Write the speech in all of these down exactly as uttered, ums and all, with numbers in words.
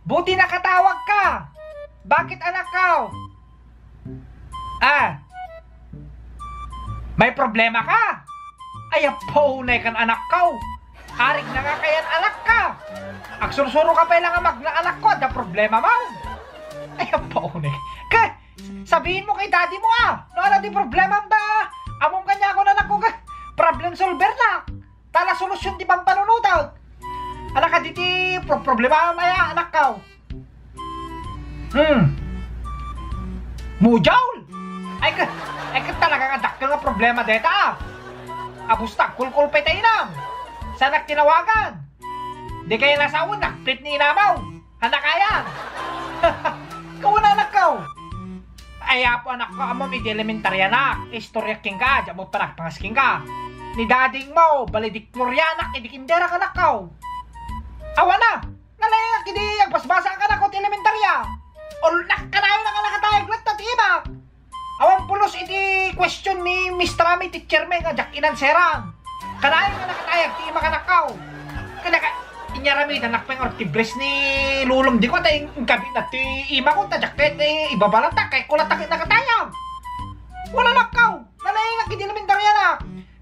Buti nakatawag ka. Bakit, anak ko? Ah, may problema ka? Ay, apaunay kan anak ko. Arig na nga kayan anak ka. Agsursuro ka pa lang nga magna anak ko, adda problema mo. Ay, apaunay. Ka, sabihin mo kay daddy mo, ah. No, ano di problema da? Among kanya ako na anak ko, ka. Problem solver na. Tala solusyon di pampanunutan. Anak ka diti pro-, problema maya, anak ka. Hmm. Mujaw! Ay ka, ay ka talaga nga dakkel nga problema deta, ah. Abus ta, kulkul pa ita inam. Sanak tinawagan. Di kayo nasawan, nakpit ni inamaw. Anak ayan. Kawan anak ko. Ay, apo anak ko, amom iti elementarya na. Istorya king ka, di mo panagpangas king ka. Ni dading mo, balidik mo riyanak, idi kinderak anak ko. Awan na. Nalaingak idi agbasbasa ka na ko ti elementarya. Ulnak kanayon nga nakatayag latta ti imak. Awan pulos iti question ni Mister Ami, teacher mi nga diak inanseran. Kanayon nga nakatayag ti imak anak ko. Kada ka, inyarami na nakpeng or ti bres ni lulom di ko, ta ing-, ingkabit na ti imak ko, ta diak ket, eh, ibabalata, kay kulat ta nakatayag. Wala anak ko. Nalaingak idi elementarya na.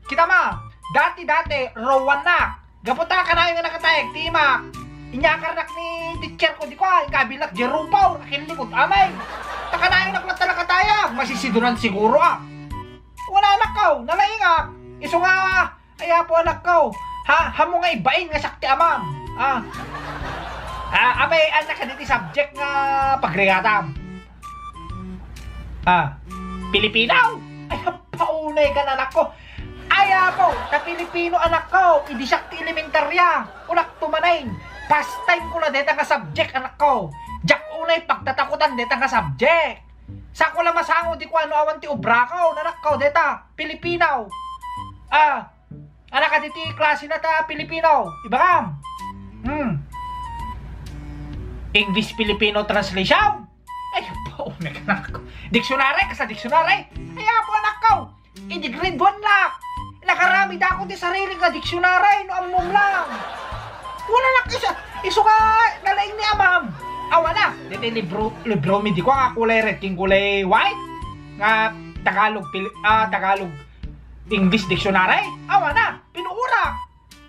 Kita ma, dati-dati, rowan na. Gapu ta kanayon nga nakatayag ti imak. Inyakarnak ni teacher ko, di ko, ah, ikabilak di rupaw, akin likod amay. Ta kanayon nak talaga tayag, masisidunan siguro, ah. Wala anak ko, nalaingak. Isu nga, ay apo anak ko. Ha, hamo nga ibain nga sakti amam. Ah. Ah, amay, anak ka diti subject nga pagrigatam. Ah, Pilipino? Ay, paunay ka na, anak ko. Ay, apo, ta Pilipino, anak ko. Idi siak ti elementarya. Kunak tumanay. Pastime ko na deta nga subject, anak ko. Diak unay pagtatakutan deta nga subject. Sa ko la masango, di ko ano awan ti obra ko, anak ko, deta, Pilipino. Ah, anak ka diti klase na ta Pilipino. Ibagam. Hmm. English Filipino translation. Ay, paunay ka na, anak ko. Dictionary, kasta dictionary. Ay, apo, anak ko. Idi grade one la. Nakaramid ako ti sarili nga dictionary, no ammom lang. Wala nak isa, isu nga nalaing ni amam. Awan na. Dito libro, libro mi di ko nga kulay red, king kulay white. Nga Tagalog, Pili-, ah, Tagalog, English dictionary. Awan na. Pinuura.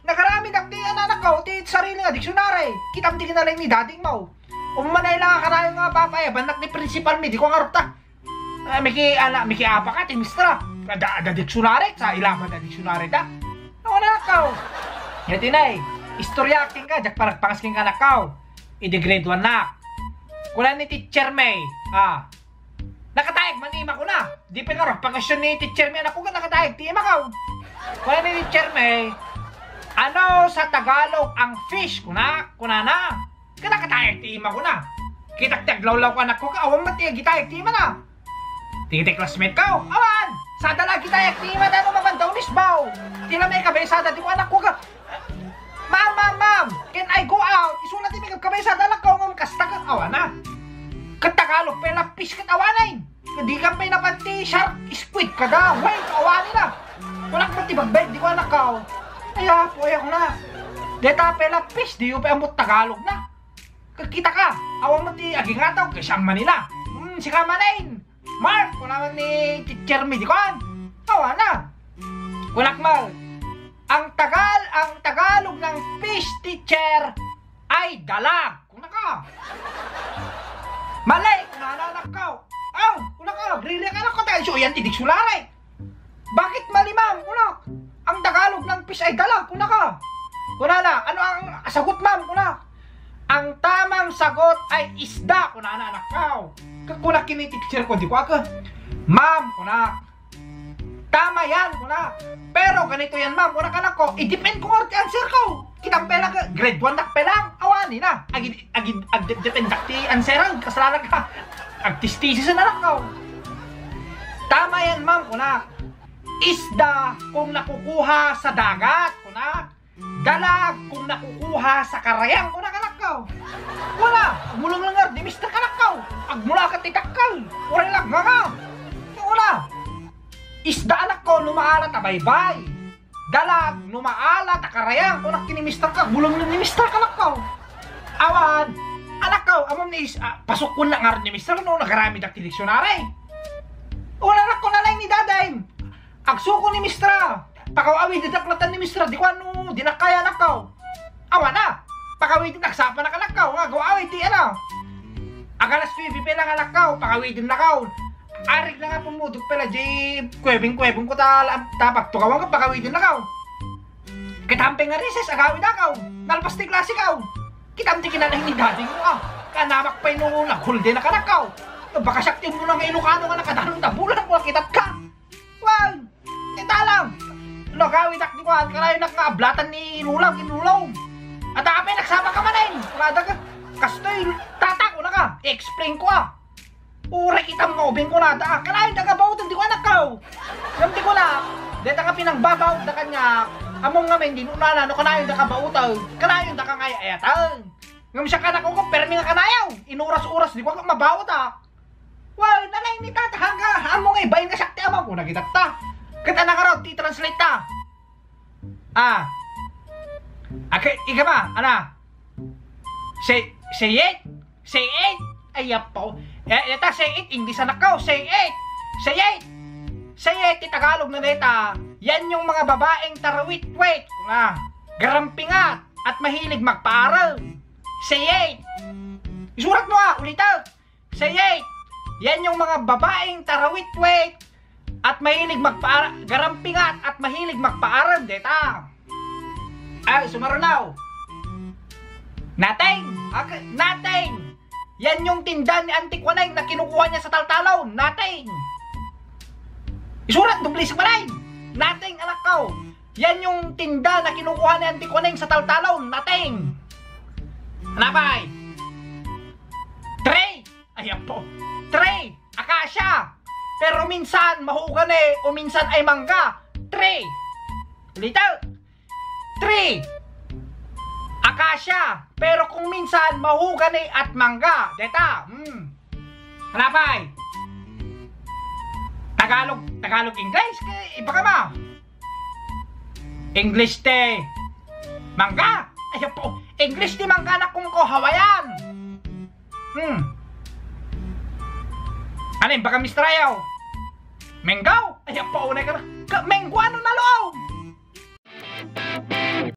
Nakaramid ak ti anak ko, ti sarili nga dictionary. Kitam ti kinalaing ni dading mo. Ummanay lang kanayon nga papayabannak ni principal mi, di ko nga rupta. Ah, miki, ana, miki apa ka, ti mistra. Ada, ada dictionary, sa ilaban da dictionary da. Ano na ko? Yati nay, istorya king ka, diak paragpangas king anak ko. Idi grade one na. Kuna ni teacher May, ah, nakatayag man ima kuna. Di pa nga, pagkasyon ni teacher May, anak ko, nakatayag ti ima ko. Kuna ni teacher May, ano sa Tagalog ang fish? Kuna, kuna na. Kada katayag ti ima ko na. Kitak ti aglawlaw ko anak ko, ka awan met ti agitayag ti ima na. Ti, ti classmate ko, awan! Sada la agitayag ti ima da no mabandaw misbaw. Ti la may kabay sada ti ko anak ko ka. Ma'am, ma'am, ma'am, can I go out? Isu la ti may kabay sada anak ko, ngem kasta ka, awan na. Ket Tagalog pay la fish ket awanen. Di ka pay napan ti shark, squid, kada, whale, awani na. Kunak mo ti bagbayag, di ko anak ka. Ay, apo, ay, ako na. Deta pay la fish, di yu pay ammot Tagalog na. Kakita ka, awan mo ti agingataw, kay siyang Manila. Hmm, sika manen. Mark, kunak ni teacher mi, di ko an. Awan na. Kunak mo. Ang Tagal, ang Tagalog ng fish, teacher, ay dalag. Kuna ka. Mali, kunana anak ko. Aw, kuna ka, agririak anak ko, tayo, so, yan, ti dictionary. Bakit mali, ma'am? Kuna, ang Tagalog ng fish ay dalag, kuna ka. Kunana, ano ang sagot, ma'am? Kuna, ang tamang sagot ay isda, kunana anak ko. Kakuna kini teacher ko, di ko aka. Ma'am, kuna, Tama yan, kuna. Pero ganito yan, ma'am. Kuna ka lang ko, i-depend ko nga ti answer ko. Kitang pela ka, grade one nak pela. Awani na. Agi, agi, ag-, depend ti answer ang kasalanan ka. Agtistisis na lang ko. Tama yan, ma'am, kuna. Isda kung nakukuha sa dagat, kuna. Dalag kung nakukuha sa karayang, kuna ka lang ko. Wala, agmulong lang nga, di mister ka lang ko. Agmula ka ti dakkel. Wala lang nga nga. Wala. Isda anak ko, no maala ta baybay. Dalag, no maala ta karayang, kunak kini mister ka, bulong ni mister ka anak ko. Awan, Anakkaw, ammom ni is-, ah, pasukkon na ngarud ni Mister no nagaramid ak ti diksyonari. Wala, anakko, nalaing ni Daday. Agsuko ni Mistra. Pakaw-awidendak latta ni Mistra, di ko ania, dinak kaya, anakkaw. Awan a. Pakawiden, agsapa na, anakkaw, nga agawid ti, ano. Ag alas nuebe pa lang, anakkaw, pakawidennakaw. Arik na nga pumudot pala, di kuwebeng-kuwebeng ko ta, ta pagtukawan ka, pakawidennakaw. Kitaem pay nga recess, agawidakaw. Nalpas ti klasekaw. Kitaem ti kinalaing ni Daday mo, ah. Kanamak pay no nag-whole day na, anakkaw. No, baka siak ti umuna nga Ilocano nga nakadanon ta bulan, kua, kitatka. Wen, dita lang. No, agawidak di kuan, kanayonak nga ablatan ni Lula ken Lolo. Adda pay, nagsapa ka manen. Kunada ka, kastoy, tata, kunaka. I-explain ko, ah. Uray kitaem nga ubing, kunada, ah. Kanayon daka baoten, di ko, anakkaw. Ngem di ko na, deta nga pinangbabaot da kaniak, ammom ngamin, di nunana, no kanayon daka baoten, kanayon daka nga ay-ayaten. Ngem siak, anakko, permi nga kanayaw. Inuras-uras, di ko nga mabaot, ah. Well, nalaing ni tata, hangga, ammom nga ibain nga siak ti amam, kuna kitatta. Ket ania ngarud ti translate ta? Ah. Ag-, ika ba, ana? Say, say it? Say it? Ay, apo. Eh, ita, say it, English, anakkaw. Say it. Say it. Say it, ti Tagalog na deta. Yan yung mga babaeng tarawit-wit, nga garampingat at mahilig magpaaral. Say it. Isurat mo, ah, ulitak. Say it. Yan yung mga babaeng tarawit-wit at mahilig magpaara-, garampingat at mahilig magpaaral, deta. Ah, sumarunaw. Nothing. Ak-, nothing. Yan yung tinda ni Auntie Kuaneng na kinukuha niya sa taltalon. Nothing. Isurat, doble sa balay. Nothing, anakkaw. Yan yung tinda na kinukuha ni Auntie Kuaneng sa taltalon. Nothing. Ania pay? Tree. Ay, apo. Tree. Acacia. Pero minsan mahogany o minsan ay mangga. Tree. Ulitak. Tree. Acacia. Pero kung minsan, mahogany at mangga. Deta. Hmm. Ania pay? Tagalog, Tagalog, English? Kay iba ka ba? English ti mangga. Ay, apo. English ti mangga, anakko, Hawaiian. Hmm. Ano yung baka mistrayaw? Menggaw? Ay, apo, unay ka na. Ka, menggo, ano na loob?